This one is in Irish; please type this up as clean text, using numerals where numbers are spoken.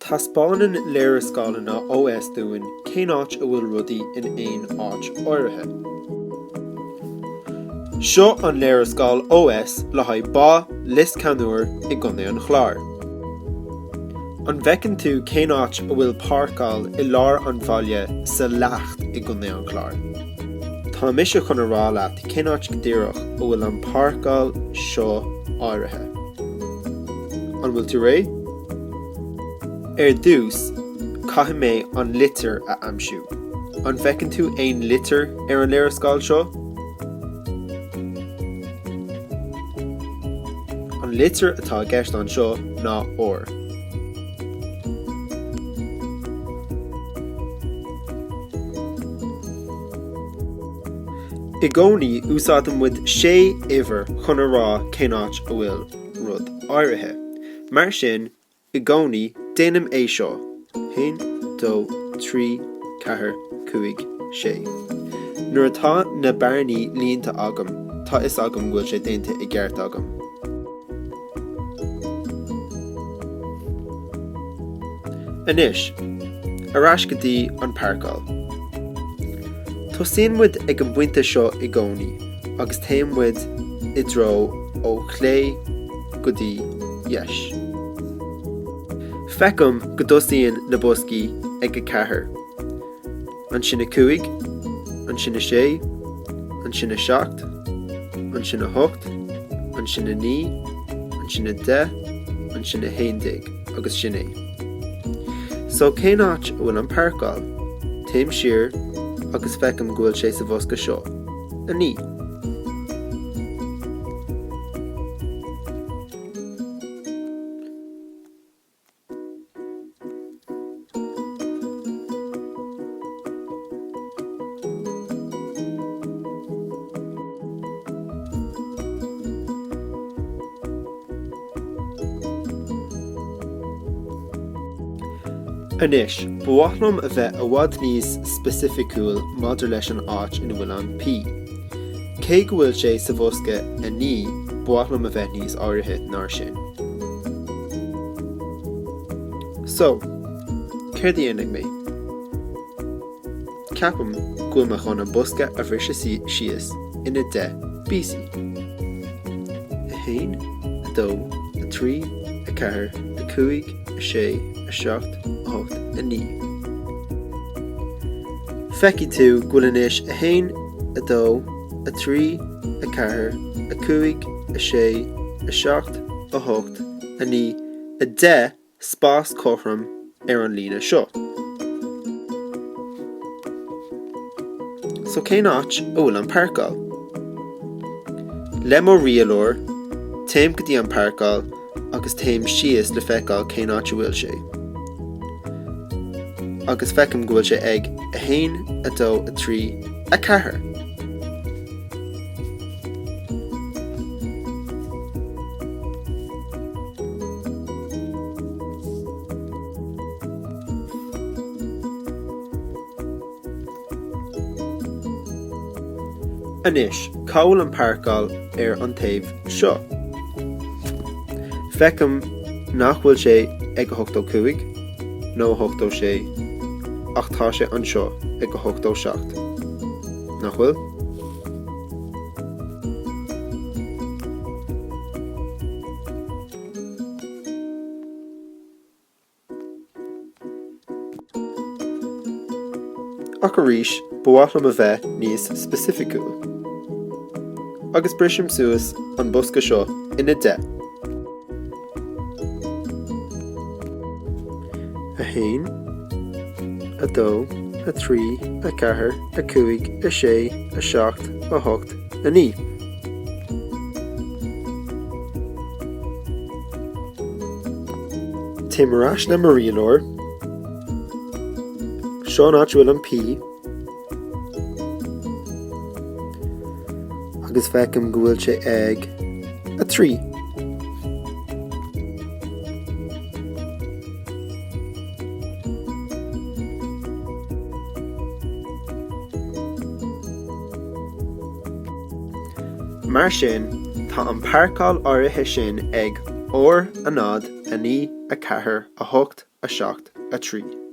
Taispeánann léarscáileanna OS dúinn cén áit a bhfuil rudaí in aon áit áirithe. Seo an léarscáil OS le haghaidh Bá Lios Ceannúir i gContae an Chláir. An bhfeiceann tú cén áit a bhfuil páirceáil i lár an bhaile sa Leacht i gContae an Chláir? Tá mise chun a rá leat cén áit go díreach a bhfuil an páirceáil seo áirithe. An bhfuil tú réidh? Ar dtús, caithfidh mé an litir a aimsiú. An bhfeiceann tú aon litir ar an léarscáil seo? An litir atá i gceist anseo ná R. I gcónaí úsáideann muid sé uimhir chun a rá cén áit a bhfuil rud áirithe. Mar sin, i gcónaí, déanaim é seo, 1, 2, 3, 4, 5, 6. Nuair atá na bearnaí líonta agam, tá fhios agam go bhfuil sé déanta i gceart agam. Anois, ar ais go dtí an páirceáil. Tosaíonn muid ag an bpointe seo i gcónaí agus téann muid i dtreo ó chlé go dtí dheis. Feicim go dtosaíonn na boscaí ag 4, ansin 5, ansin 6, ansin 7, ansin 8, ansin 9, ansin 10, ansin 11 agus sin é. So cén áit a bhfuil an páirceáil? Téim siar agus feicim go bhfuil sé sa bhosca seo. 9. Anois, ba mhaith liom a bheith i bhfad níos specificiúil maidir leis an áit ina bhfuil an P. Cé go bhfuil sé sa bhosca 9, ba mhaith liom a bheith níos áirithe ná sin. So, céard a dhéanfaidh mé? Ceapaim go bhfuil mé chun an bosca a bhriseadh síos ina 10 bpíosaí. 1, 2, 3, 4, 5, 6, 7, 8, 9. Feicfidh tú go bhfuil anois 1, 2, 3, 4, 5, 6, 7, 8, 9, 10 spás cothrom ar an líne seo. So cén áit a bhfuil an páirceáil? Le mo rialóir, téim go dtí an páirceáil agus téim síos le feiceáil cén áit a bhfuil sé. Agus feicim go bhfuil sé ag 1, 2, 3, 4. Anois, cá bhfuil an páirceáil ar an taobh seo? Feicim nach bhfuil sé ag 85 nó 86 ach tá sé anseo ag 87. Nach bhfuil? Ach arís, ba mhaith liom a bheith níos specificiúil. Agus brisim suas an bosca seo ina 10. 1, 2, 3, 4, 5, 6, 7, 8, 9. Téim ar ais le mo rialóir. Seo an áit a bhfuil an P. Agus feicim go bhfuil sé ag 3. Mar sin, tá an páirceáil áirithe sin ag R 0. 9, 4, 8, 7, 3.